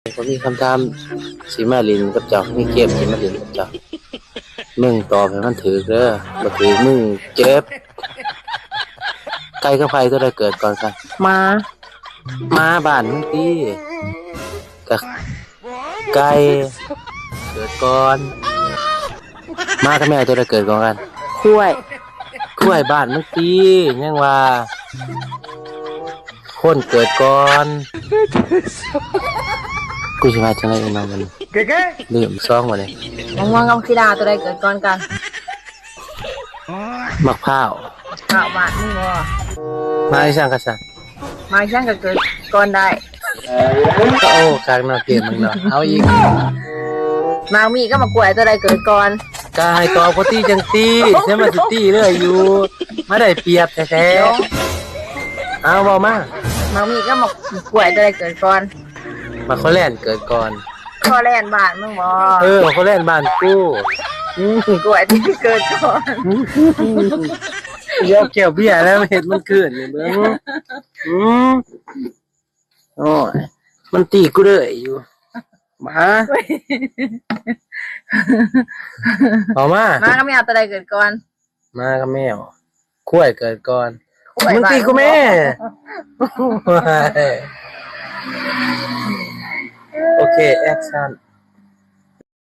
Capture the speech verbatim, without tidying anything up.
บ่มีคำถามสิมาเล่นกับเจ้า มีเกมสิมาเล่นกับเจ้า มึงตอบให้มันถูกเด้อ บ่ถูกมึงเจ็บ ไก่กับไผตัวใดเกิดก่อนกัน หมา หมาบ้านมึงติ กะ ไก่ เกิดก่อน หมากับแมวตัวใดเกิดก่อนกัน ควาย ควายบ้านมึงติ ยังว่า คนเกิดก่อน กูสิว่าจั่งใด๋น้องมัน เก๋ๆ ลืมซองบ่นี่ มะม่วงกับบักสีดาตัวใดเกิดก่อนกัน มะพร้าว มะพร้าวบ้านมึงบ่ หมากอีสังกะสัน หมากอีสังกะเกิดก่อนได้ โอ้ คักเนาะเกมมึงเนาะ เอาอีก หมากมีกับหมากกล้วยตัวใดเกิดก่อน กะให้ตอบเขาติจั่งติ เสียมาสิติเลยอยู่ มาได้เปรียบแท้ๆ เอาเว้ามา หมากมีกับหมากกล้วยตัวใดเกิดก่อน หมากโคแลนเกิดก่อน โคแลนบ้านมึงบ่ เออ หมากโคแลนบ้านกู อืม กล้วยที่เกิดก่อน อืม เดี๋ยวแก้วเบียร์แล้วเฮ็ดมันขึ้นนี่เบิ่ง อืม โอ้ย มันติกูเด้ออยู่ หมา เอามา หมากับแมวตัวใดเกิดก่อน หมากับแมว ควายเกิดก่อน ควาย มึงติกูแม่ บ้าน โอเค แอคชั่น